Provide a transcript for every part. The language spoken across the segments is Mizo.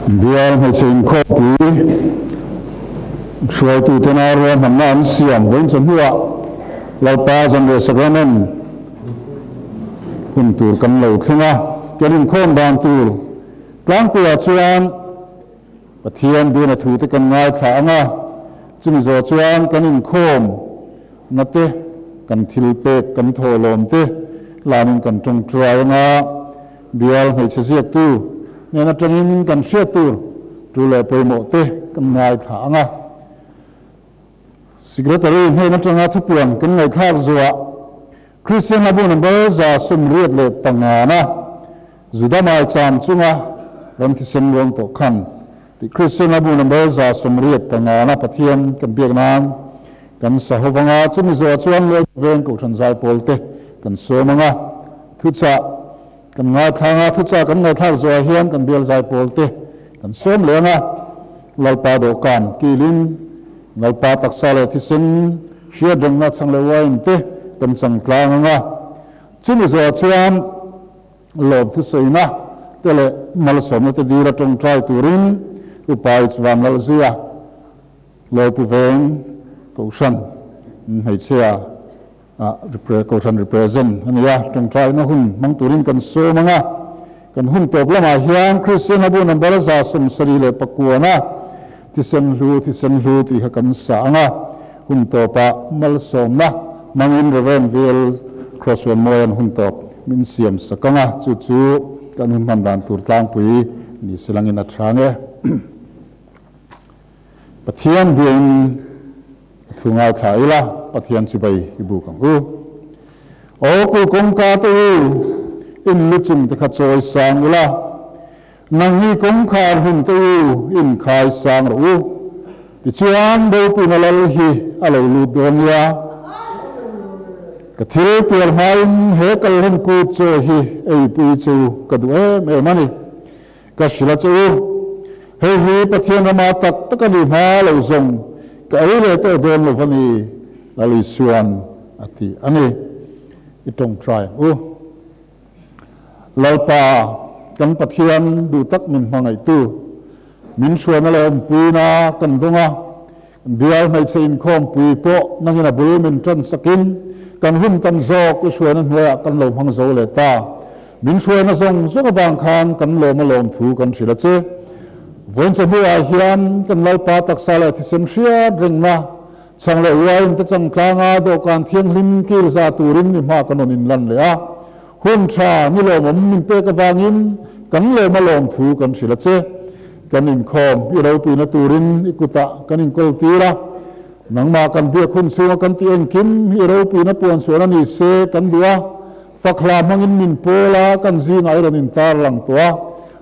Bial hmeichhe inkhawmpui hruaitutena ruahmanna an siam vawiin chawhnuah Lalpa Zanriah Sacrament hun tur kan lo thleng a, kan inkhawm dan tur tlangpuiah chuan Pathian biana thute kan ngaithla ang a, chumi zawh chuan kan inkhawm na te, kan thil pek kan thawhlawm te lanin kan tawngtai ang a, bial hmeichhe ziaktu hnen atangin kan hriat tur tu leh pawimawh te kan ngaithla ang a. Secretary hnen atanga thupuan kan ngaihthlak zuah Kristian Hlabu number 185 na Juda maicham chunga ram thisen luang tawh khan tih Kristian Hlabu number 185 na Pathian kan biak nan kan sa ho vanga chumi zawh chuan Lawlpa veng Kohhran zaipawl te kan sawm anga thuchah kan ngaithlang a, thuchah kan ngaihthlak zawhah hian kan bial zaipawl te kan sawm leh anga Lalpa dawhkan kilin Lalpa taksa leh thisen hriat rengna chhang leh wine te kan chang tlang anga chumi zawhah chuan lawm thusawiina te leh malsawmna te dira tawngtai turin Upa Ichvan Lalzuia Lawipu Veng Kohhran hmeichhia ah Kohhran represent a ni a, tawngtaina hun hmang turin kan sawm ang a, kan hun tawp lamah hian Kristian hlabu number 79 a thisen hlu thisen hlu tih kha kan sa ang a, hun tawpah malsawmna hmangin Reverend VL Crosswanmawian hun tawp min siam sak ang a, chu chu kan hun hman dan tur tlangpui ni silangin a tha nge. Pathian biain a thu ngaithla ila, Pathian chibai i buk ang u. Aw kul kawngka te u, in lu chung te kha chawi sang ula, nangni kawngkhar hun te u, in khai sang rawh u. Tichuan ropuina lal hi a lo lut dawn nia. Ka thil tuar hmain he kalhlen kut chaw hi eipui chu ka duh em em a ni. Ka hrilh a che u, hei hi Pathian rama tak tak a ni hma lo zawng ka ei leh tawh dawn lo va ni, Lal Isuan a ti a ni. I tawngtai ang u. Lalpa, kan Pathian duh tak min hmangaihtu, min hruaina leh awmpuina kan dawng a, bial hmeichhe inkhawmpui pawh nangin a bul min tan sakin kan hun tam zawk i hruaina hnuaiah kan lo hmang zo leh ta. Min hruaina zawng zawng avang khan kan lawm a lawm thu kan hrilh a che. Vawiin chawhnuah hian kan Lalpa taksa leh thisen hriat rengna chhang leh wine te chang tlanga dawhkan thianghlim kil za turin mi hma kan rawn inlan leh a. Hun tha ni lawmawm min pek avangin kan lawm a lawm thu kan hrilh a che. Kan inkhawm i ropuina turin i kutah kan inkawl tir a, nangmah kan biak hun chhunga kan tih engkim hi i ropuina puan chhuan a ni se kan duh a, fakhla hmangin min pawl a, kan zingah i rawn intar lang tawh a,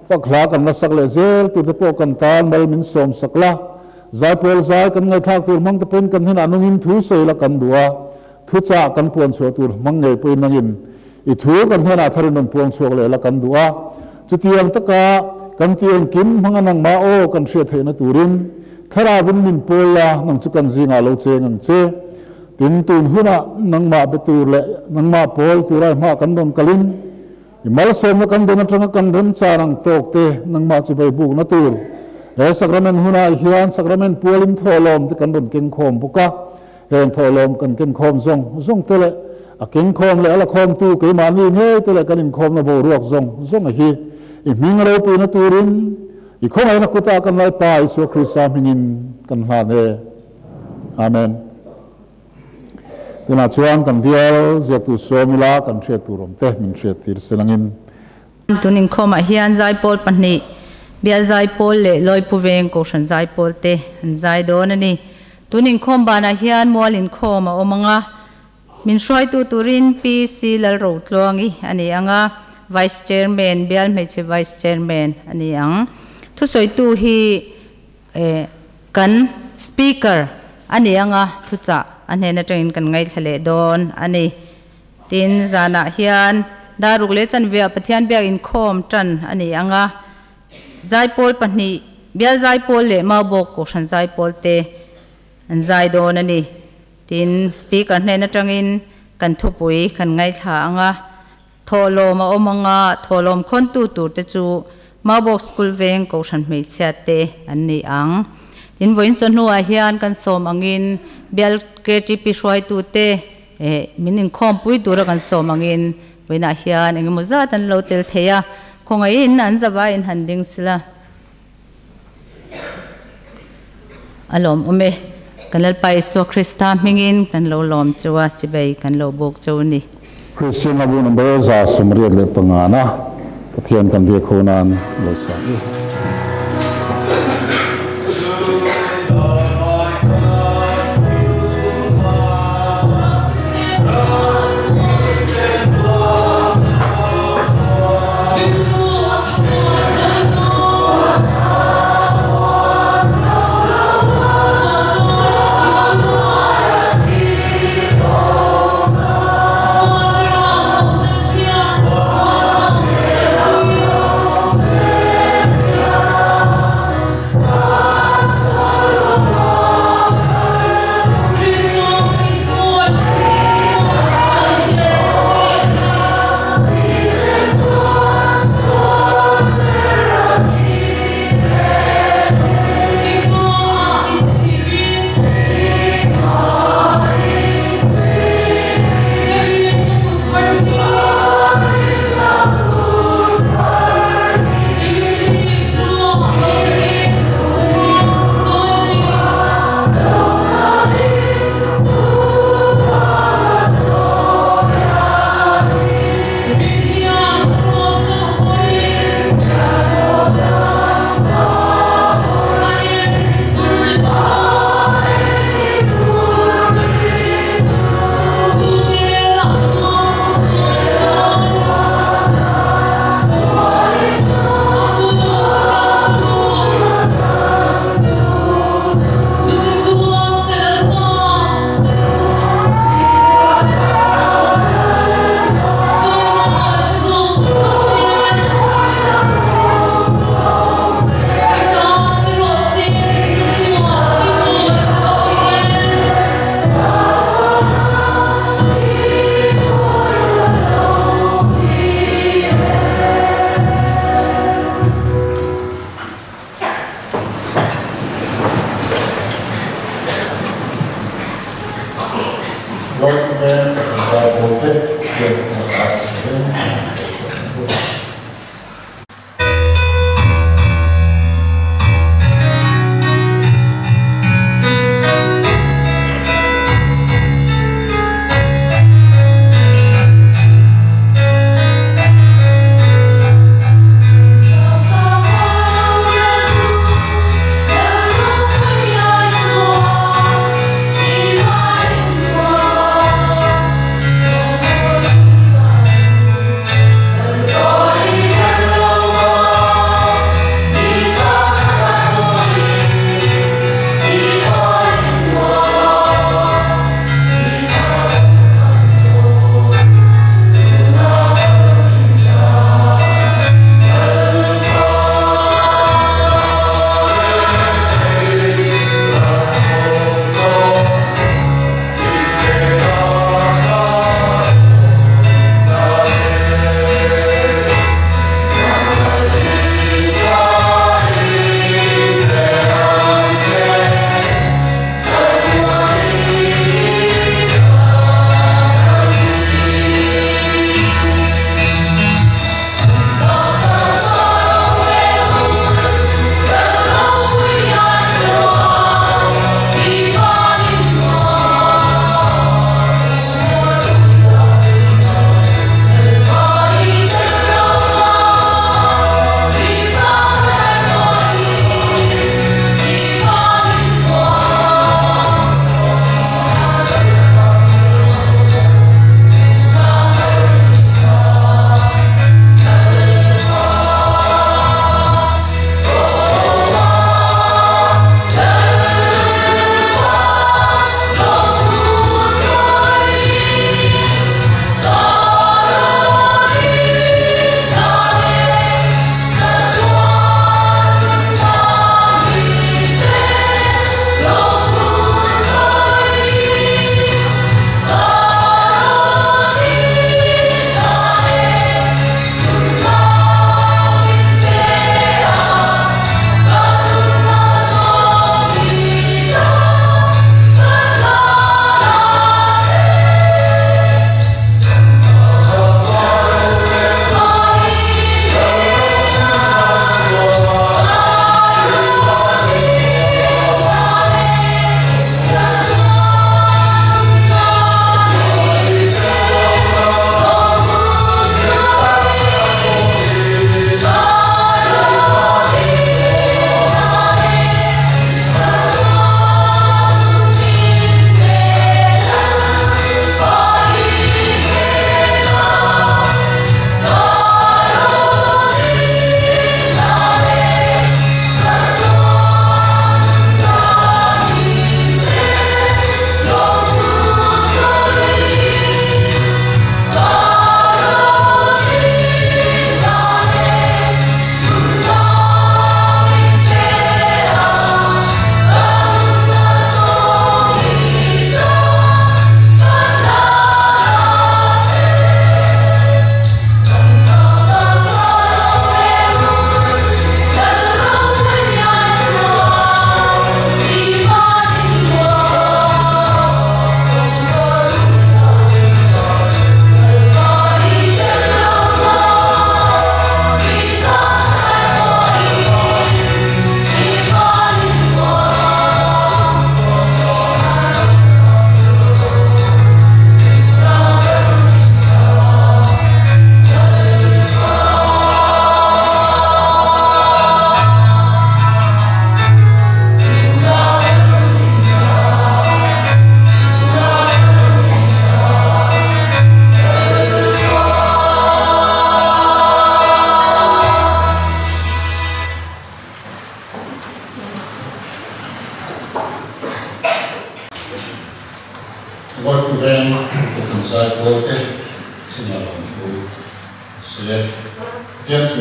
fakhla kan la sak leh zel tur te pawh kan tan mal min sawm sak la, zaipawl zai kan ngaihthlak tur hmang te pawhin kan hnenah nungin thu sawi la kan duh a, thuchah kan puan chhuah tur hmang ngei pawhin nangin i thu kan hnenah tharin rawn puang chhuak leh la kan duh a, chutiang taka kan tih engkim hmanga nangmah aw kan hriat theihna turin thlarauin min pawl la, nang chu kan zingah lo cheng ang che. Tin, tun hunah nangmah be tur leh nangmah pawl tura i hmah kan rawn kalin i malsawmna kan dawn atanga kan remchan ang tawk te nangmah chibai bukna tur he sacrament hunah hian sacrament pualin thawhlawm te kan rawn keng khawm bawk a. Heng thawhlawm kan kenkhawm zawng zawng te leh a kenkhawm leh a la khawmtu keimahni ngei te leh kan inkhawmna boruak zawng zawng a hi i hming ropuina turin i khawngaihna kutah kan Lalpa Isua Krista hmingin kan hlan e. Amen. Tunah chuan kan bial ziaktu sawm ila kan hriat tur awm te min hriat tir selangin. Tun inkhawmah hian zaipawl pahnih, bial zaipawl leh Lawipu Veng Kohhran zaipawl te an zai dawn a ni. Tun inkhawm banah hian mual inkhawm a awm ang a, min hruaitu turin Pi C Lalrotluangi a ni ang a, Vice Chairman, bial hmeichhe Vice Chairman a ni ang. Thusawitu hi kan Speaker a ni ang a, thuchah a hnen atangin kan ngaithla leh dawn a ni. Tin, zanah hian daruk leh chanveah Pathian biak inkhawm tan a ni ang a, zaipawl pahnih, bial zaipawl leh Maubawk Kohhran zaipawl te an zai dawn a ni. Tin, Speaker hnen atangin kan thupui kan ngaithla ang a, thawhlawm a awm ang a, thawhlawm khawntu tur te chu Maubawk School Veng Kohhran Hmeichhia te an ni ang. Tin, vawiin chawhnuah hian kan sawm angin Bial KTP hruaitute min inkhawmpui tura kan sawm angin vawiinah hian engemaw zat an lo tel thei a, khawngaihin an zavaiin han ding sila. A lawmawm e. Kan Lalpa Isua Krista hmingin kan lo lawm cheu a, chibei kan lo buk cheu a ni. Kristian abu number 185 na Pathian kan biak ho nan lo sa i.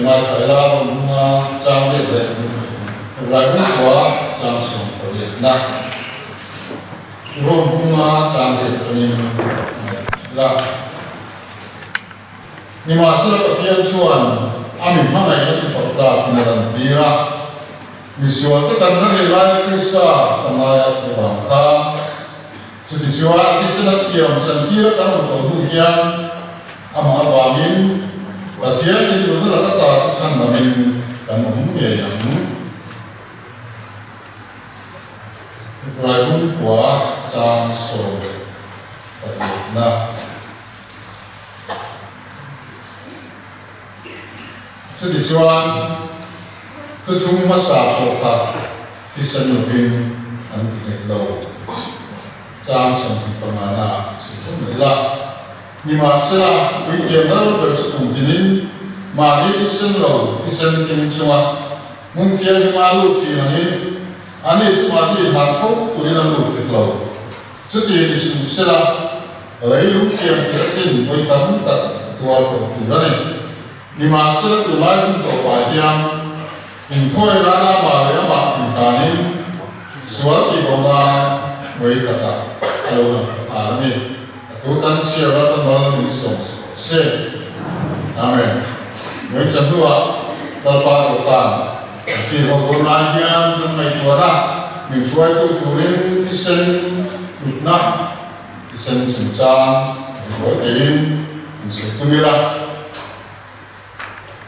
Ngaithla ila rawn hmanga chang let leh Hebrai bung khua chang 18na rawn hmanga chang let atangin ngaithla ila. Nimahsela Pathian chuan a mi hmangaihna chu fak takin a lantir a, misualte kan la nei lai Krista ka ngaia a hre vang kha. Chutichuan thisen a thiam chantir a kan awm tawh hnu hian amah avangin Pathian thinurna laka ta chu chhan lamin kan awm ngei ang. Rai bungkua chang 18na. Chutichuan thuthlung hmasa pawh kha thisen lovin an ti nghet lo. Chang 25 na chhi thung mai la. Nimahsela, puithiam lal ber chu kum tinin mahni thisen lo thisen keng chunga hmun thianghlim a lut thin angin ani chu mahni hlan kho turin a lut hek lo. Chuti ni suh sela, leilung thiam tir chin vawi tam tak a tuar tawh tur a ni. Nimahsela tunlai hun tawpah hian inthawi nana amah leh amah intanin sual tih bo nan vawi khatah a lo lang ta nghal a ni. A thu kan chhiar a ka mal min sawm sak se. Amen. Vawi chahnuah Lalpa dawhkan kan tih ho dawn lai hian kan ngaihtuahna min hruaitu turin thisen hlutna, thisen chungchang kan hawi theiin an sawi tum ila.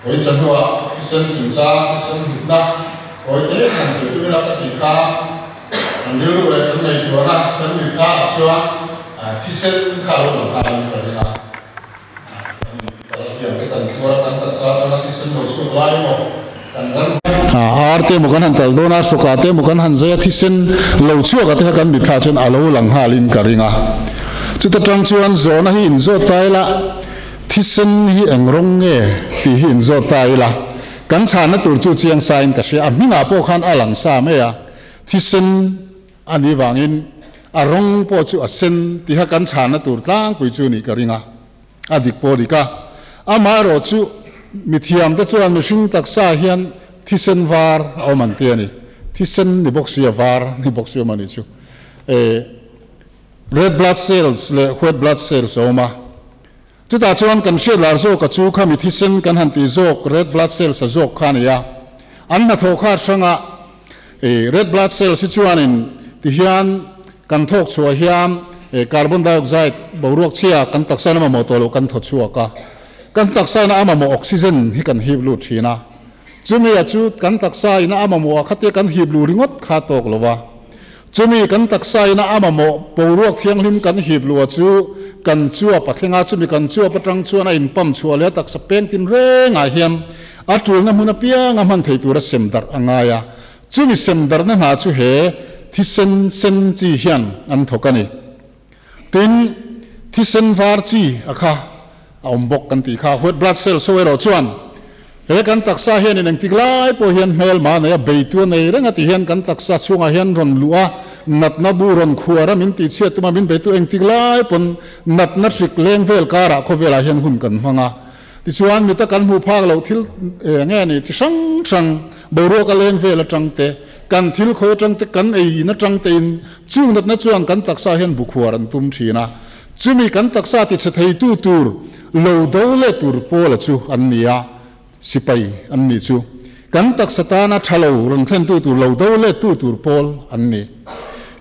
Vawi chahnuah thisen chungchang, thisen hlutna hawi theiin an sawi tum ila ka tih kha kan rilru leh kan ngaihtuahna kan mitthla chuan thisen kha a lo lang nghalin ka ring a. Ar te emaw kan han kal dawn a, hrawkah te emaw kan han zai a, thisen lo chhuak ah te kha kan mitthla chuan a lo lang nghalin ka ring a. Chuta tang chuan zawhna hi inzawt ta ila, thisen hi eng rawng nge tih hi inzawt ta ila, kan chhanna tur chu chiang sain ka hria. A hmingah pawh khan a lang sa mai a, thisen A nih vangin a rawng pawh chu a sen tiha kan chhanna tur tlangpui chu nih ka ring a, a dik pawh dik a. Amaherawh chu mithiamte chuan mihring taksa hian thisen var a awm an ti a ni. Thisen ni bawk si a var ni bawk si awm a nih chu. Red blood cells leh white blood cells a awm a. Chutah chuan kan hriat lar zawk a chu kha mi thisen kan han tih zawk red blood cells a zawk kha a ni a. An hnathawh kha hranga i red blood cells hi chuanin tihian kan thawk chhuah hian carbon dioxide boruak chhia kan taksa in a mamawh tawh loh kan thaw chhuak a. Kan taksa in a mamawh oxygen hi kan hip lut thin a. Chumi a chu kan taksa in a mamawh a khatia kan hip luh ringawt kha tawk lo va. Chumi kan taksa ina a mamawh boruak thianghlim kan hip luh a chu kan chuap a thleng a, chumi kan chuap atang chuan a inpam chhuah leh a taksa peng tin rengah hian a tulna hmun apiang a hman thei tura sem darh a ngai a. Chumi sem darhna hna chu he thisen sen chi hian an thawk a ni. Tin, thisen var chi a kha a awm bawk kan tih kha. White blood cells ho erawh chuan he kan taksa hianin engtik lai pawh hian hmelma a nei a, beitu a nei reng a tih hian kan taksa chhungah hian rawn luh a, natna bu rawn khuar a, min tihchhiat tum a, min beitu engtik lai pawn natna hrik leng vel karah khawvelah hian hun kan hmang a. Tichuan mita kan hmuh phak loh thil eng nge ni chi hrang hrang boruak a leng vel atang te, kan thil khawi atang te, kan ei in atang tein chung natna chuan kan taksa hian bukhuar an tum thin a. Chumi kan taksa tichhe theitu tur lo do leh tur pawla chu an ni a, sipai an nih chu. Kan taksa tana tha lo rawn thlentu tur lo do leh tu tur pawl an ni.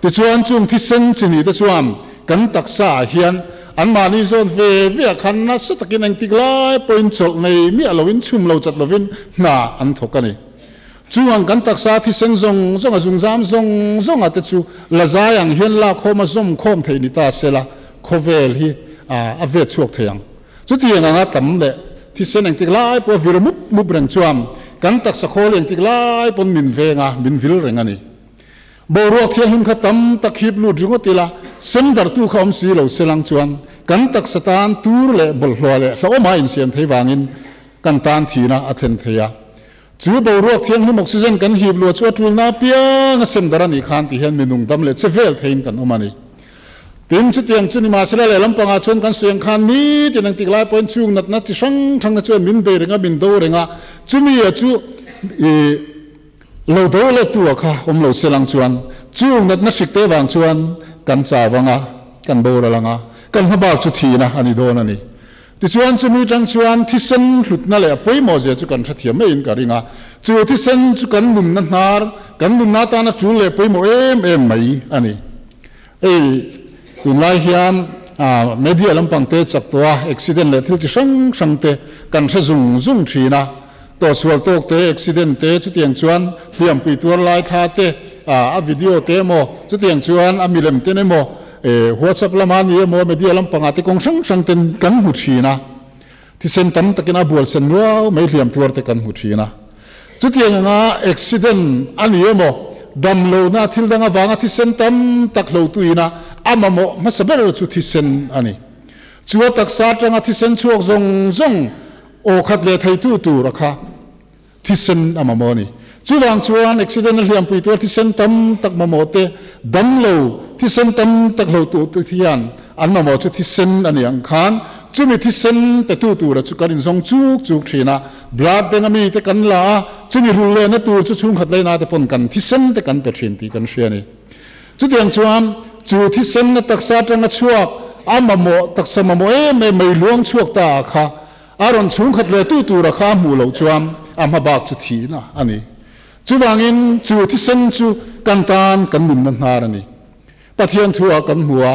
Tichuan chung thisen chi nih te chuan kan taksa ah hian anmahni zawn ve ve ah khan nasa takin engtik lai pawhin chawlh nei miah loin chhum lo chat lovin hna an thawk a ni. Chung ang kan taksa thisen zawng zawng a zungzam zawng zawng ah te chu la zai ang hian lak khawm a zawm khawm theih ni ta sela khawvel hi a vet chhuak thei ang. Chutiang anga tam leh thisen engtik lai pawh vir mup mup reng chuan kan taksa khawl engtik lai pawn min veng a, min vil reng a ni. Boruak thianghlim kha tam tak hip lut ringawt ila, sem darhtu kha awm si lo selang chuan kan taksa tan tur leh bawlhhlawh leh hlauhawm a insiam thei vangin kan tan thihna a thlen thei a. Chu boruak thianghlim oxygen kan hip luah chu a tulna apiang a sem darh a nih khan ti hian minung dam leh che vel theiin kan awm a ni. Tin, chutiang chu nimahsela lehlam pangah chuan kan sawi ang khan nitin engtik lai pawhin chung natna chi hrang hrangna chuan min bei reng a, min do reng a, chumi a chu i lo do lettu a kha awm lo se lang chuan chung natna hrik te vang chuan kan chau ang a, kan boral ang a, kan hmabak chu thihna a ni dawn a ni. Tichuan chumi tang chuan thisen hlutna leh a pawimawh zia chu kan hrethiam maiin ka ring a, chu thisen chu kan nunna hnar, kan nunna atana tul leh pawimawh em em mai a ni. Hei tunlai hian media lampang te chak tawh a, accident leh thil chi hrang hrang te kan hre zung zung thin a, tawhsual tawk te, accident te chutiang chuan hliampui tuar lai thla te, a video te emaw chutiang chuan a milem ten emaw WhatsApp lama ni emaw media lampangah te kawng hrang hrang ten kan hmu thin a, thisen tam takin a bual sen nuau mai hliam tuar te kan hmu thin a. Chutiang anga accident a ni emaw, damlohna thil dang avanga thisen tam tak hlotuina a mamawh hmasa ber chu thisen a ni. Chu a taksa atanga thisen chhuak zawng zawng aw khat leh theitu tur a kha thisen a mamawh a ni. Chuvang chuan accident a hliampui tura thisen tam tak mamawh te, damlo thisen tam tak hlotu te hian an mamawh chu thisen a ni ang khan chumi thisen petu tura chu kan inzawng chuk chuk thin a. Blood bank a mi te kan la a, chumi rul lehna tur chu chhungkhat leina te pawn kan thisen te kan pe thin tih kan hria a ni. Chutiang chuan chu thisenna taksa atanga chhuak a mamawh taksa mamawh em em mai luang chhuak ta ah kha a rawn chhungkhat leh tu tura kha a hmuh loh chuan a hma bak chu thihna a ni. Chuvangin chu thisen chu kan tan kan nunna hnar a ni. Pathian thu ah kan hmu a,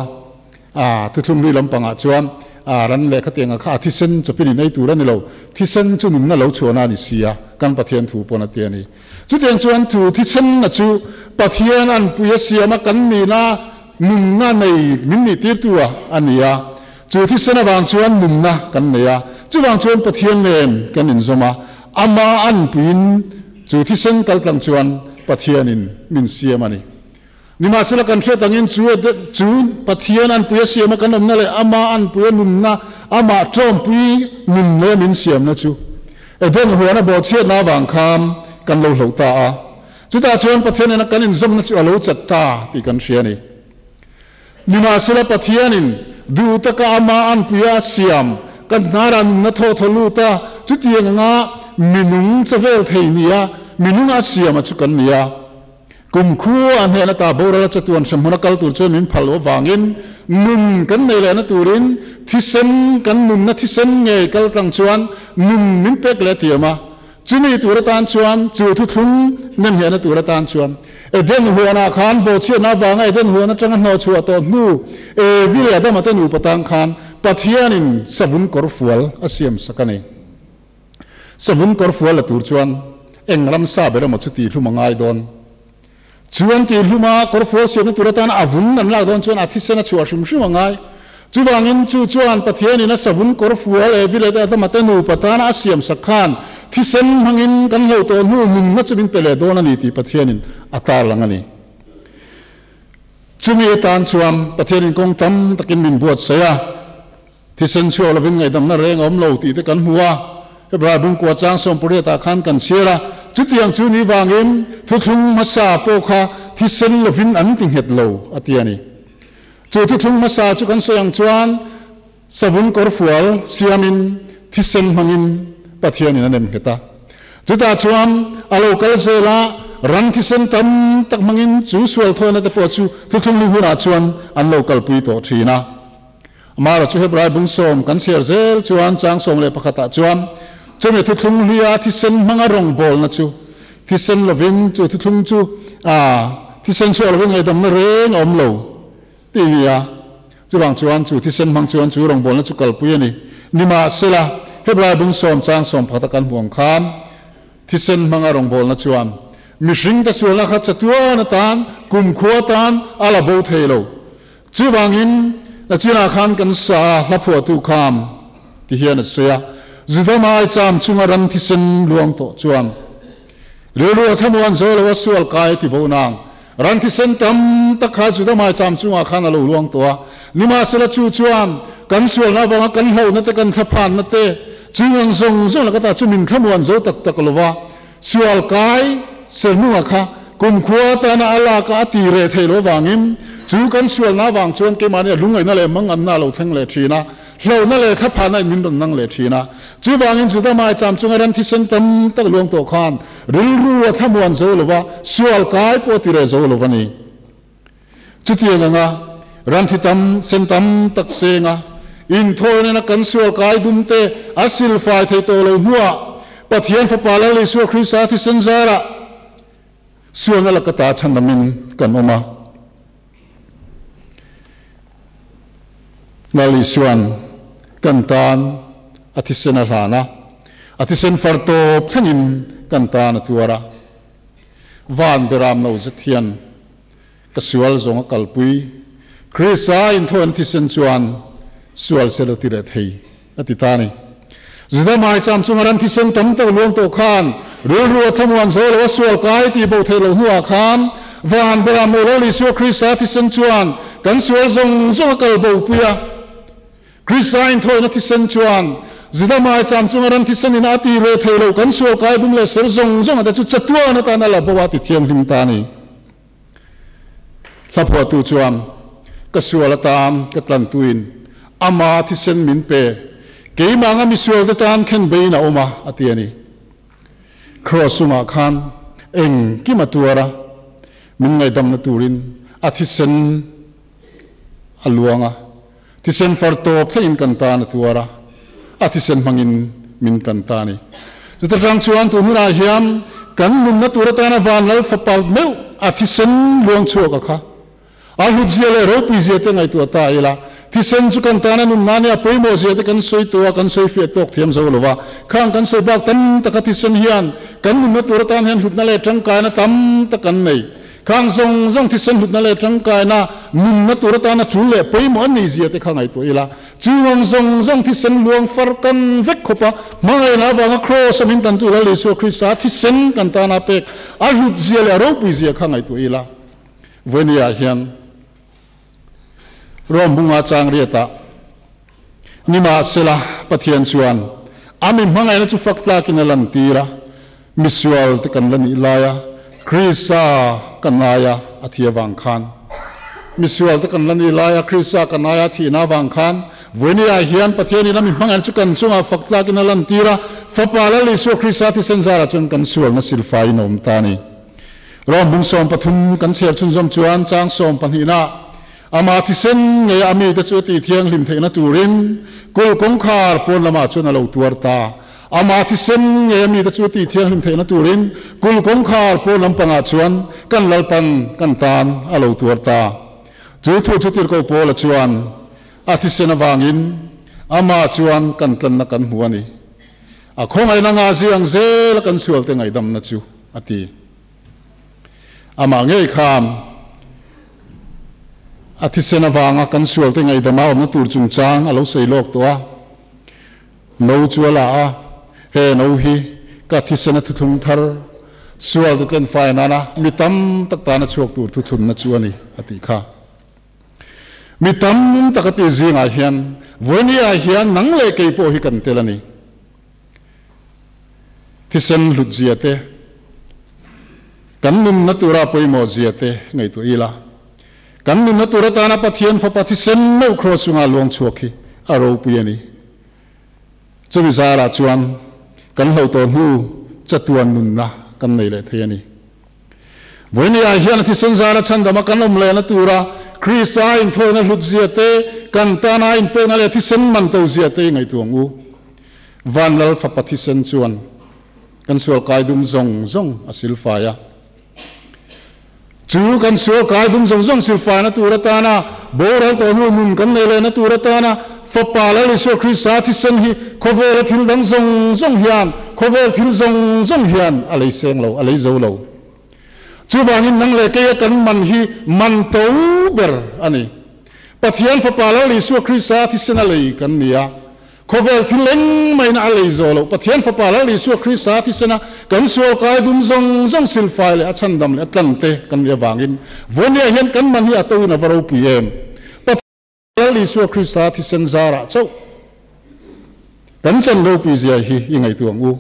a thuthlung hlui lampangah chuan a ran leh khatianga kha a thisen chawpin in ei tur a ni lo, thisen chu nunna lo chhuahna a ni si a, kan Pathian thu pawn a ti a ni. Chutiang chuan thu thisenna chu Pathian anpui a siam a, kan nihna nunna nei min nih tirtu a a ni a, chu thisen avang chuan nunna kan nei a, chuvang chuan Pathian nen kan inzawm a, ama anpuiin chu thisen kaltlang chuan Pathianin min siam a ni. Nimahsela kan hriat angin chu chu Pathian anpui a siama kan awmna leh ama anpui a nunna, amah tawmpui nun leh min siamna chu Eden huana bawhchhiatna avang khan kan lo hloh ta a. Chutah chuan Pathian nena kan inzawmna chu a lo chat ta tih kan hria a ni. Nimahsela Pathianin duh taka ama anpui a siam kan hnarah nunna thaw thaw lut a, chutiang anga minung chavel thei nia minung a siama chu kan ni a. Kum khu a hnehna ta boral a chatuan hremhmun a kal tur chuan min phal loh avangin nun kan nei lehna turin thisen kan nunna thisen ngei kal tlang chuan nun min pek leh a tiam a. Chumi tur atan chuan chu thuthlung nem hnehna tur atan chuan Eden huanah khan bawhchhiatna avanga Eden huan atanga hnawhchhuah tawh hnu Evi leh Adama te nupa tang khan Pathianin savun kawr fual a siam sak a ni. Savun kawr fual la tur chuan eng ramsa ber emaw chu tihhlum a ngai dawn. Chuan tihhluma kawr fual siamna tur atana a vun an lak dawn chuan a thisen a chhuah hrim hrim a ngai. Chuvangin chu chuan Pathianin a savun kawr fual Evi leh Adama te nupa tana a siam sak khan thisen hmangin kan hlo tawh hnu nunna chu min pe leh dawn a ni tih Pathianin a tarlang a ni. Chumi atan chuan Pathianin kawng tam takin min buatsaih a. Thisen chhuak lovin ngaihdamna reng a awm lo tih te kan hmu a, Hebrai bungkua chang sawmpariatah khan kan chhiar a, chutiang chu ni vangin thuthlung hmasa pawh kha thisen lovin an ti nghet lo a ti a ni. Chu thuthlung hmasa chu kan sawi ang chuan savun kawrfual siamin thisen hmangin Pathianin a nem nghet a. Chutah chuan a lo kal zel a, ran thisen tam tak hmangin chu sual thawina te pawh chu thuthlung ni hunah chuan an lo kalpui tawh thin a. Amara chu Hebrai bung sawm kan chhiar zel chuan chang 11 ah chuan chumi thuthlung hlia thisen hmanga rawngbawlna chu thisen lovin chu thuthlung chu a thisen chhuah lovin ngaihdamna reng a awm lo tih a ni a. Chuvang chuan chu thisen hmang chuan chu rawngbawlna chu kalpui a ni. Nimahsela, Hebrai bung sawm chang 11 a kan hmuh ang khan thisen hmanga rawngbawlna chuan mihringte sualna kha chatuan atan kumkhua atan a la bo thei lo. Chuvangin, nachinah khan kan sa a, hla phuahtu kham ti hian a sawi a, Juda mai cham chunga ram thisen luang tawh chuan rilru a thlamuan zo lo a sual kai ti bo nang. Ran thisen tam tak kha Juda mai cham chungah khan a lo luang tawh a, nimahsela chu chuan kan sualna avanga kan hlauhna te kan thlaphanna te chung ang zawng zawng laka ta chu min thlamuan zo tak tak lo va, sual kai serhnunga kha Kumkhua atana a lak a a ti reh theih loh avangin chu kan sualna avang chuan keimahni a lungngaihna leh manganna a lo thleng leh thin a, hlauhna leh thlaphahna in min rawn nang leh thin a. Chuvangin Juda maicham chunga ran thisen tam tak luang tawh khan rilru a thlamuan zo lo va, sual kai pawh a ti reh zo lo va ni. Chutiang anga ran thi tam sen tam tak senga inthawi nena kan sual kai dum te a silfai thei tawh lo hnuah Pathian Fapa Lal Isua Krista thisen zarah sualna laka ta chhandamin kan awm a. Lal Isuan kan tan a thisen a hlan a, a thisen far tawp thlengin kan tan a tuar a. Van beram lo zet hian ka sual zawng a kalpui. Krista inthawian thisen chuan sual sel a ti reh thei a ti ta a ni. Juda maicham chunga ram thisen tam tak luang tawh khan rilru a thlamuan zo lo a sual kai tih bo theih loh hnuah khan van beram lo Lal Isua Krista thisen chuan kan sual zawng zawng a kal bopui a. Krista inthawina thisen chuan Juda maicham chunga ram thisen in a ti reh theih loh kan sual kai dum leh ser zawng zawng ata chu chatuan atan a la bo a ti thianghlim ta a ni. Hlaphuahtu chuan, Ka sual atan ka tlantuin ama thisen min pe, keimah anga misualte tan khen beiin a awm a, a ti a ni. Kraws chungah khan engkim a tuar a, min ngaihdamna turin a thisen a luang a, thisen far tawp thlengin kan tan a tuar a, a thisen hmangin min kan ta a ni. Chuta tang chuan tun hunah hian kan nunna tur atana van lal fapa meuh a thisen luang chhuak a kha. A hlutzia leh ropuizia te ngaihtuah ta ila, thisen chu kan tana nunna nia pawimawhzia te kan sawi tawh a, kan sawi fiah tawk thiam zo lo va. Khang kan sawi bak tam taka thisen hian kan nunna tur atan hian hlutna leh tangkaina tam tak kan nei. Khang zawng zawng thisen hlutna leh tangkaina nunna tur atana tul leh pawimawh an neizia te kha ngaihtuah ila, chuang zawng zawng thisen luang far kan vek khawp a, hmangaihna avanga Kraws a min tantu Lal Isua Krista thisen kan tana pek a hlutzia leh a ropuizia kha ngaihtuah ila. Vawinia hian Rom bunga chang riatah nimahsela Pathian chuan a mi hmangaihna chu fak tlakin a lantir a, Misual te kan la nih laia Krista kan aia a thi avang khan, misual te kan la nih laia Krista kan aia a thihna avang khan, vawinia hian Pathianin a mi hmangaihna chu kan chungah fak tlakin a lantir a, Fapa Lal Isua Krista thisen zarah chuan kan sualna silfaiin a awm ta a ni. Rom bung 13 kan chhiar chhunzawm chuan chang 12na Ama thisen ngeia a mite chu a tih thianghlim theihna turin kul kawngkhar pawn lamah chuan a lo tuar ta. Ama thisen ngeia mite chu a tih thianghlim theihna turin kul kawngkhar pawn lampangah chuan kan Lalpan kan tan a lo tuar ta. Chu thu chu tirhkoh Paula chuan a thisen avangin amah chuan kan tlanna kan hmu a ni. A khawngaihna nga ziang zela kan sualte ngaihdamna chu a ti. Amah ngei khan a thisen avanga kan sualte ngaihdama awmna tur chungchang a lo sawi lawk tawh a. No chu a la a, He no hi ka thisen a thuthlung thar, sualte tlenfai nana mi tam tak tana chhuak tur thuthlunna chu a ni, a tih kha. Mi tam tak a tih zingah hian vawinia hian nang leh kei pawh hi kan tel a ni. Thisen hlut zia te, kan nunna tura pawimawh zia te ngaihtuah ila, kan nunna tur atana Pathian Fapa thisen meuh kraws chunga luang chhuak hi a ropui a ni. Chumi zarah chuan kan hlo tawh hnu chatuan nunna kan nei leh thei a ni. Vawinia hian a thisen zara chhandama kan awm lehna tura Krista inthawina hlut zia te, kan tana inpekna leh thisen man to zia te i ngaihtuah ang u. Van Lal Fapa thisen chuan kan sual kai dum zawng zawng a silfai a. Chu kan sual kai dum zawng zawng silfaina tur atana boral tawh hnu nun kan nei lehna tur atana Fapa Lal Isua Krista thisen hi khawvela thil dang zawng zawng hian, khawvel thil zawng zawng hian a lei seng lo, a lei zo lo. Chuvangin nang leh keia kan man hi man to ber a ni. Pathian Fapa Lal Isua Krista thisen a lei kan ni a. Khawvel thil engmah in a lei zawh loh. Pathian Fapa Lal Isua Krista thisena kan sual kai dum zawng zawng silfai leh a chhandam leh a tlang te kan nih avangin vawinia hian kan man hi a to in a va ropui em. Pathian Lal Isua Krista thisen zarah chauh kan chan ropui zia hi i ngaihtuah ang u.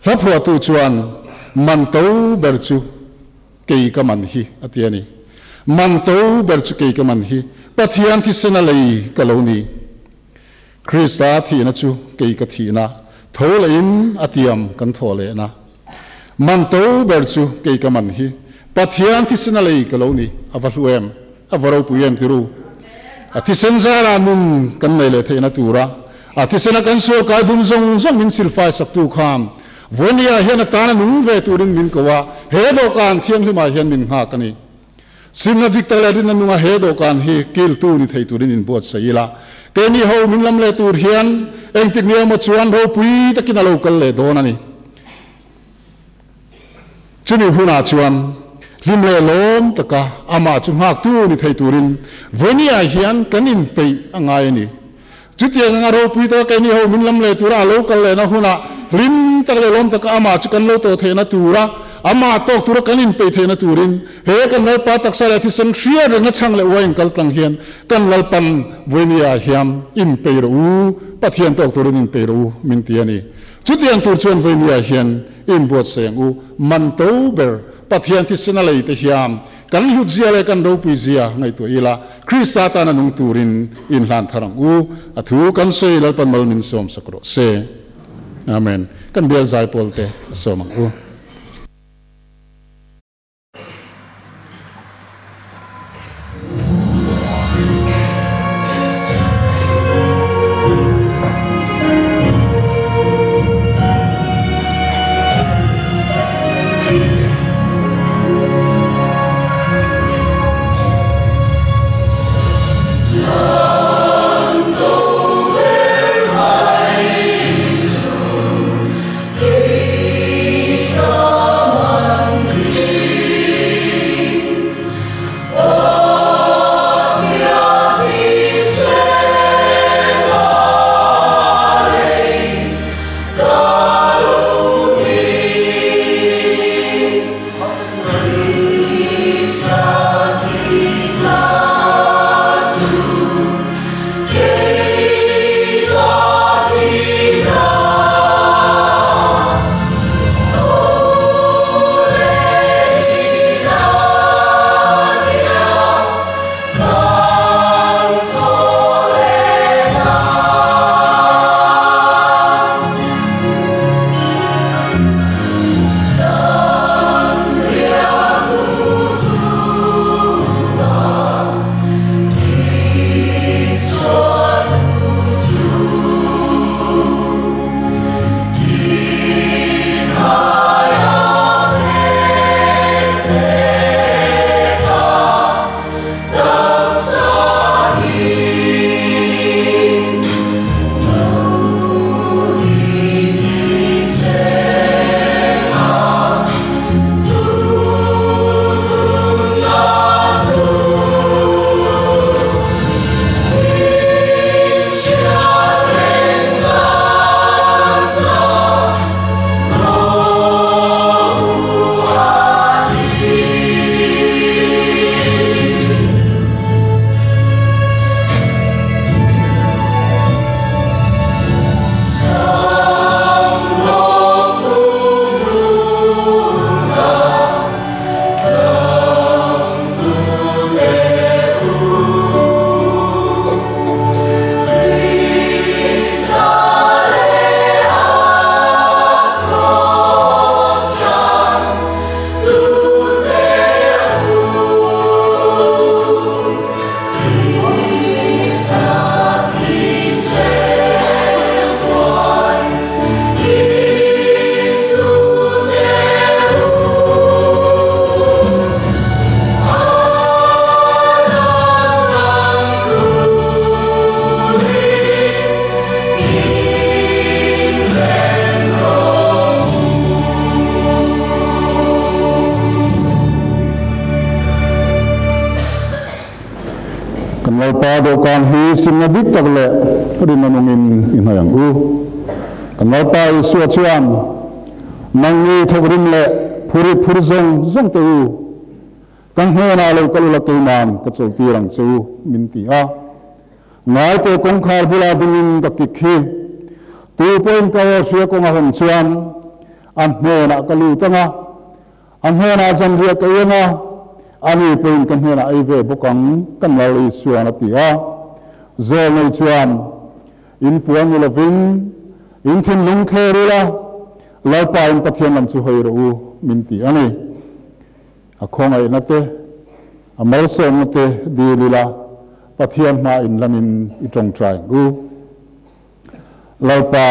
Hla phuahtu chuan man to ber chu. kei ka man hi a ti a ni. Man to ber chu kei ka man hi, Pathian thisen a lei ka lo ni. Krista thihna chu kei ka thihna, tho lehin a tiam kan thawh lehna. Man to ber chu kei ka man hi, Pathian thisen a lei ka lo ni. A va hlu em, a va ropui em ti ru. A thisen zara nun kan nei leh theihna tura, a thisena kan sual kai dum zawng zawng min silfai saktu khan, Vawinia hian atana nung ve turin min ko a, he dawhkan thianghlimah hian min nghak a ni. Simna dik tak leh rinna nunga he dawhkan hi kiltu ni thei turin inbuatsaih ila. Keini ho min lam leh tur hian engtik ni emaw chuan ropui takin a lo kal leh dawn a ni. Chumi hunah chuan hlim leh lawm taka amah chu nghaktu ni thei turin Vawinia hian kan inpeih a ngai a ni. Chutiang anga ropui taka keini ho min lam leh tura a lo kal lehna hunah hlim tak leh lawm taka amah chu kan lo tawh theihna tura, amah tawk tura kan inpeih theihna turin he kan Lalpa taksa leh thisen hriat rengna chhang leh uain kal tlang hian kan Lalpan Vawinia hian inpeih rawh u, Pathian tawk turin inpeih rawh u min ti a ni. Chutiang tur chuan Vawinia hian inbuatsaih ang u, man to ber Pathian thisen a lei te hian Kan hlutzia leh kan ropuizia ngaihtuah ila, Krista tana nung turin inhlan thar ang u. A thu kan sawi Lalpan mal min sawm sak rawh se. Amen. Kan bial zai pawl te sawm ang u. Kan Lalpa dawhkan hi simna dik tak leh rinna nungin i hnai ang u. Kan Lalpa Isua chuan, Nangni thawkrim leh phuri phur zawng zawng te u, ka hnenah lo kal ula keiman ka chawltir ang che u, min ti a. Ngaite kawngkhar bulah dingin ka kik hi. Tu pawhin ka aw hria kawng a hawn chuan a hnenah ka lut ang a. A hnenah zanriah ka ei anga, ani pawhin ka hnenah ei ve bawk ang, kan Lal Isuan a ti a. Zawlnei chuan, In puan ni lovin, in thinlung thler ula, Lalpa in Pathian lam chu hawi rawh u, min ti a ni. A khawngaihna te, a malsawmna te dil ila, Pathian hma in lamin i tawngtai ang u. Lalpa,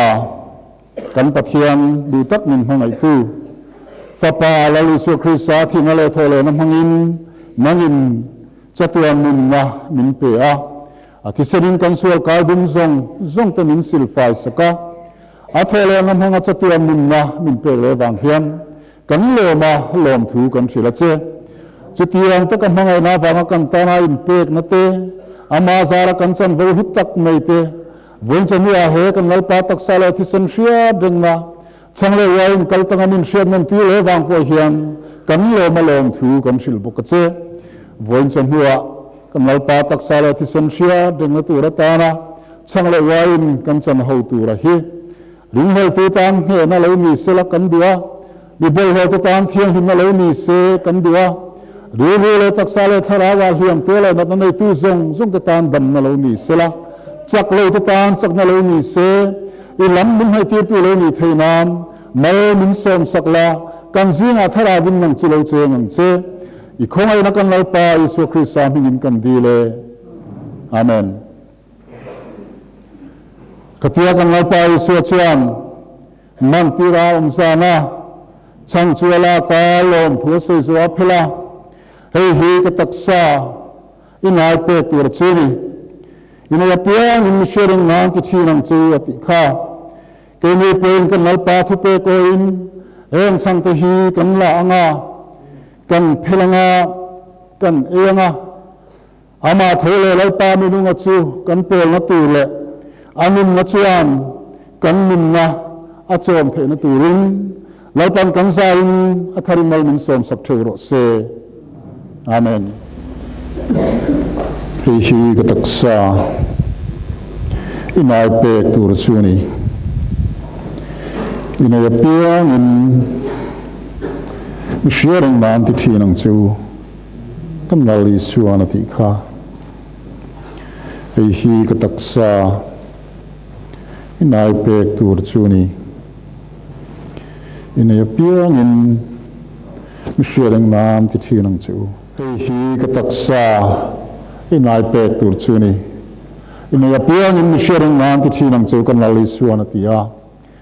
kan Pathian duh tak min hmangaihtu, Fapa Lal Isua Krista thihna leh thawhlehna hmangin nangin chatuan nunna min pe a. A thisenin kan sual kai dum zawng zawng te min silfai sak a. A thawhlehna hmanga chatuan nunna min pek leh vang hian kan lawm a, lawmthu kan hrilh a che. Chutiang taka hmangaihna avanga kan tana inpekna te, ama zara kan chanvo hlu tak mai te, Vawichawhnuah he kan Lalpa taksa leh thisen hriat rengna, chhang leh uaiin kal tanga min hriat nawn tir leh vang pawh hian kan lawm a lawmthu kan hrilh bawk a che. Vawichawhnuah kan Lalpa taksa leh thisen hriat rengna tur atana chhang leh uaiin kan chan ho tura hi Ringhleltu tan hnehna lo ni sela kan duh a, mi bawlhhlawhte tan thianghlimna lo ni se kan duh a, rilru leh taksa leh thlarauah hliamte leh natna neitu zawng zawngte tan damna lo ni sela, chak lote tan chakna lo ni se, i lam min hnaihtirtu lo nih theih nan mal min sawmsak la, kan zingah tharavin nang chu lo cheng ang che. I khawngaihna kan Lalpa Isua Krista hmingin kan dil e. Amen. Khatia kan Lalpa Isua chuan mantira awm zan a, chhang chu a lak a, lawmthu a sawi zuah a phel a, Hei hi ka taksa i ngai pek tur chu ni. I nei apiangin mi hriaring nan ti thin ang chu a tih kha. Keini pawhin kan Lalpa thupek awhin heng chhangte hi kan la ang a, kan phel ang a, kan ei ang a. Amah tho leh Lalpa minunga chu kan pawlna tur leh a nunna chuan kan nunna a chawm theihna turin Lalpan kan zaiin a tharin mal min sawmsak theuh rawh se. Amen. Hei hi ka taksa i ngai pek tur chu a ni. I nei apiangin mi hria reng nan ti thin ang che u. Kan Lal Isuan a tih kha, Hei hi ka taksa i nai pek tur chu ni. I nei apiangin mi hriat eng nan ti thin ang che u. Hei hi ka taksa i nai pek tur chu ni. I nei apiangin mi hriat eng nan ti thin ang che u kan Lal Isuan a ti a.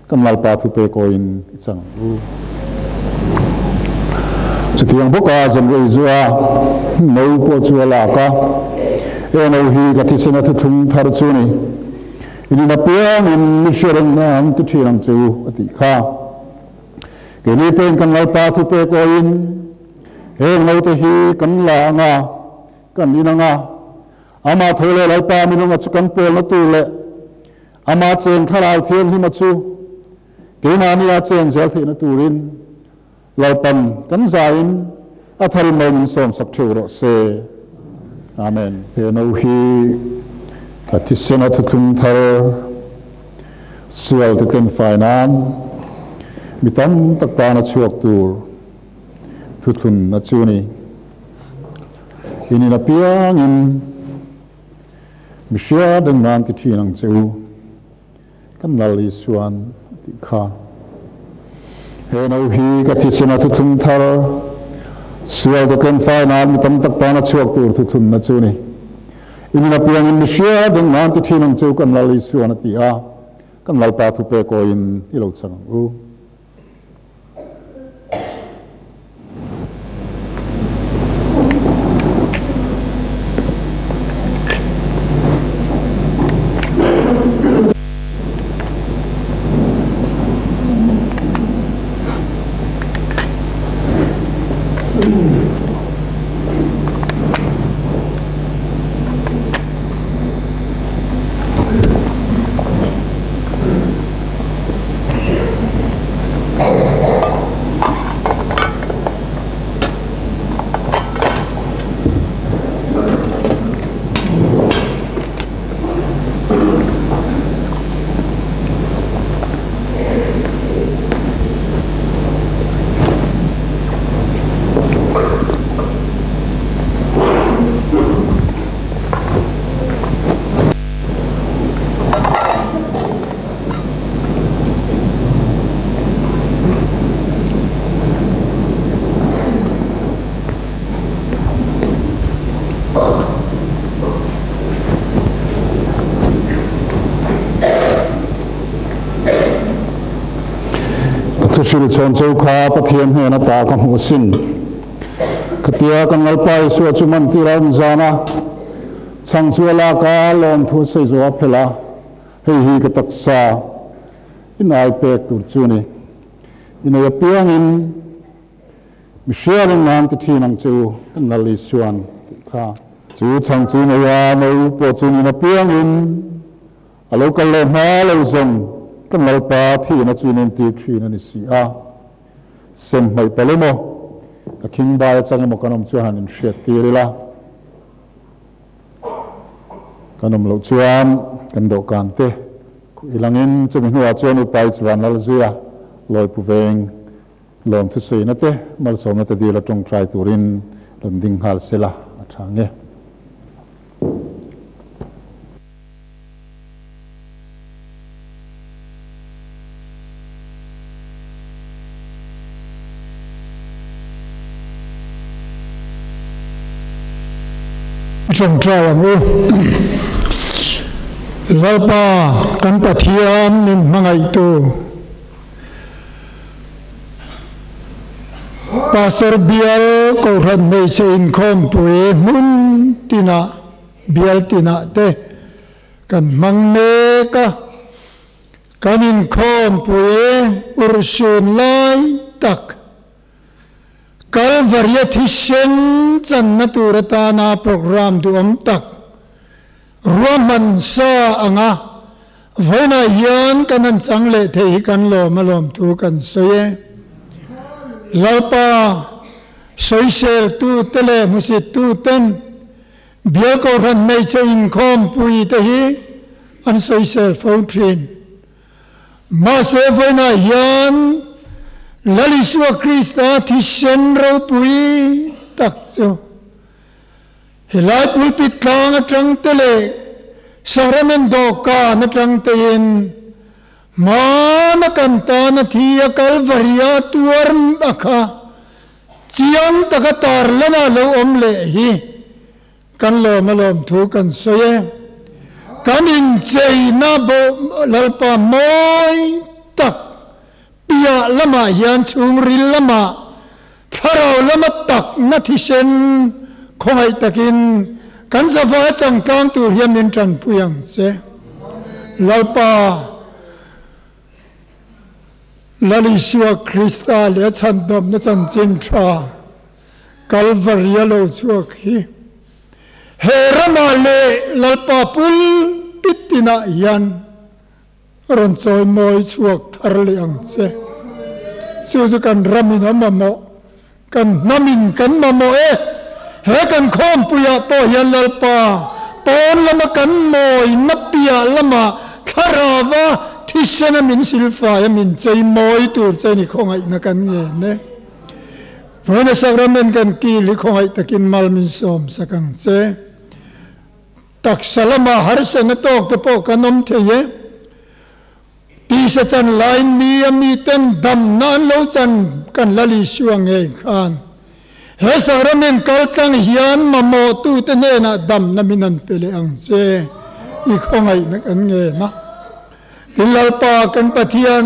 Kan Lalpa thupe kawiin i chang ang u. Chutiang bawka zanrei zu a no pawh chu a lak a, E no hi ka thisen a thuthlung thar chu ni. In in apiangin mi hre reng nan ti thin ang che u, a tih kha. Keini pawhin kan Lalpa thupe kawiin heng note hi kan la ang a, kan in ang a, amah tho leh Lalpa minunga chu kan pawlna tur leh Amah cheng Thlarau Thianghlima chu keimahni a cheng zel theihna turin Lalpan kan zaiin a tharin lo min sawmsak theuh rawh se. Amen. He no hi ka thisen a thuthlung thar sual te tlen fai nan mi tam tak tan a chhuak tur thuthlun na chu ni. In in apiangin Mi hria deng nan ti thin ang che u, kan Lal Isuan a tih kha. He no hi ka thisen a thuthlung thar, sual te tlem fai nan mi tam tak tan a chhuak tur thuthlunna chu ni. In in apiangin mi hria deng nan ti thin ang che u, kan Lal Isuan a ti a, kan Lalpa thupe kawiin i lo chang ang u. Ka hril chhawn cheu kha Pathian hnen ata ka hmuh asin. Khatia kan Lalpa Isua chu mantir a awm zan a, chhang chu a lak a, lawmthu a sawi zawh a phelh a, hei hi ka taksa inai pek tur chu a ni. Inei apiangin mi hriarin nan ti thin ang che u, kan Lal Isuan tih kha. Chu chhang chu nei a, no pawh chu nin apiangin A lo kal leh hma lo zawng kan Lalpa thihna chu in entir thin a ni si a. Sem hmaih palh emaw, a khingbai atang emaw kan awm chuan han inhriat tir ila. Kan awm loh chuan kan dawhkan te khuh ilangin chumi hnuah chuan Upa Ichvan Lalzuia Lawipu Veng lawm thusawiina te malsawmna te dil a tawngtai turin rawn ding nghal sela a tha nge. Ṭawngṭai ang u. Lalpa kan Pathian min hmangaihtu. Pastor bial Kohhran hmeichhe inkhawmpui hmun tinah bial tinah te kan hmang mek a, kan inkhawmpui urhsun lai tak Kalvaria thisen channa tur atana programme duhawm tak Ruahman sa anga vawiinah hian kan han chang leh thei hi kan lawm a lawm thu kan sawi e. Lalpa sawisel tute leh hmusit tuten Bial Kohhran hmeichhe inkhawmpui te hi an sawisel fo thin. Mahse vawiinah hian Lal Isua Krista thisen ropui tak chu Helai pulpit tlang atang te leh sacrament dawhkan atang tein hmana kan tana thi a Kalvaria tuar a kha chiang taka tarlana lo awm leh hi kan lawm a lawm thu kan sawi e. Kan incheina Lalpa mawi tak piah lamah hian chhungril lamah thlarau lama takna thisen khawngaih takin kan zavai changtlang tur hian min tanpui ang che. Lalpa, Lal Isua Krista leh a chhandawmna chanchin tha Kalvaria lo chhuak hi he ramah leh Lalpa pulpit tinah hian Rawn chawi mawi chhuak thar leh ang che. Chu chu kan ramin a mamawh, kan hnamin kan mamawh e. He kan khawmpuiah pawh hian Lalpa pawn lama kan mawina piah lamah thlarauva thisena min silfaia min chei mawi tur che ni khawngaihna kan ngen e. Vawiina Sacrament kan kil hi khawngaih takin mal min sawm sak ang che. Taksa lama harsatna tawk te pawh kan awm thei e. Tisa chan laiin mi a miten damna an lo chan kan la Isua ngei khan he sacrament kaltlang hian mamawhtute hnenah damna min han pe leh ang che i khawngaihna kan ngen a. Tin Lalpa kan Pathian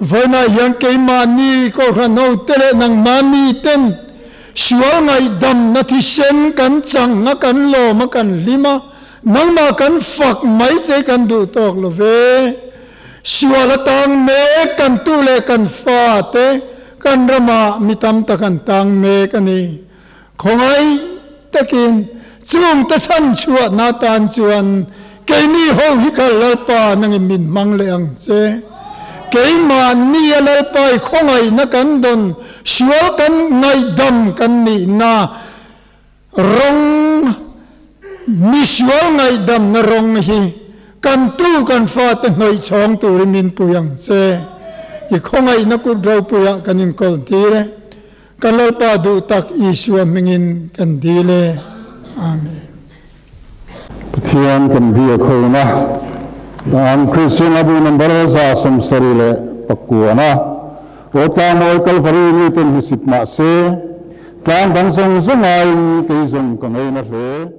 vawiinah hian keimahni Kohhran hote leh nangmah miten sual ngaihdamna thisen kan chang a, kan lawm a, kan hlim a, nangmah kan fak mai che kan duh tawk lo ve. Sual atang mek kan tu leh kan fate kan ramah mi tam tak an tang mek a ni. Khawngaih takin chungte chhanchhuahna atan chuan keini ho hi kha Lalpa nangin min hmang leh ang che. Keimahni a Lalpa i khawngaihna kan dawn sual kan ngaihdam kan nihna rawng mi sual ngaihdamna rawng hi kan tu kan fate hnawih chhawng turin min pui ang che. I khawngaihna kut ropuiah kan inkawl tir e. Ka Lalpa duh tak Isua hmingin kan dil e. Amen. Pathian kan bia khawina dan Kristian Abu number 79 a aw tlangmawi Kalvari miten hmusit mah se tlang dang zawng zawng aiin kei zawng ka ngaina hle.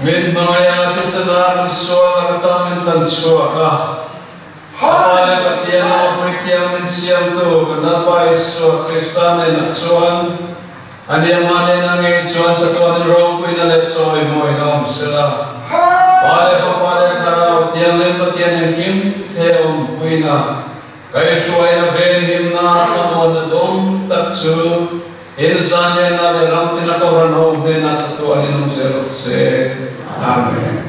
Min hmangaia thisena kan sual a ka ta min tlan chhuak a. Pa leh Pathian lama puithiam min siamtu kan Lalpa Isua Krista hnenah chuan a ni amah nena ngei chuan chatuanin ropuina leh chawimawi a awm sela. Pa leh Fapa leh Thlarau Thianghlim Pathian engkim the awmpuina kaihhruaina venhimna thlamuanna dawm tak chu inzanlianna leh ramtina kohhran ho hnenah chatuanin awm zel rawh se. Amen.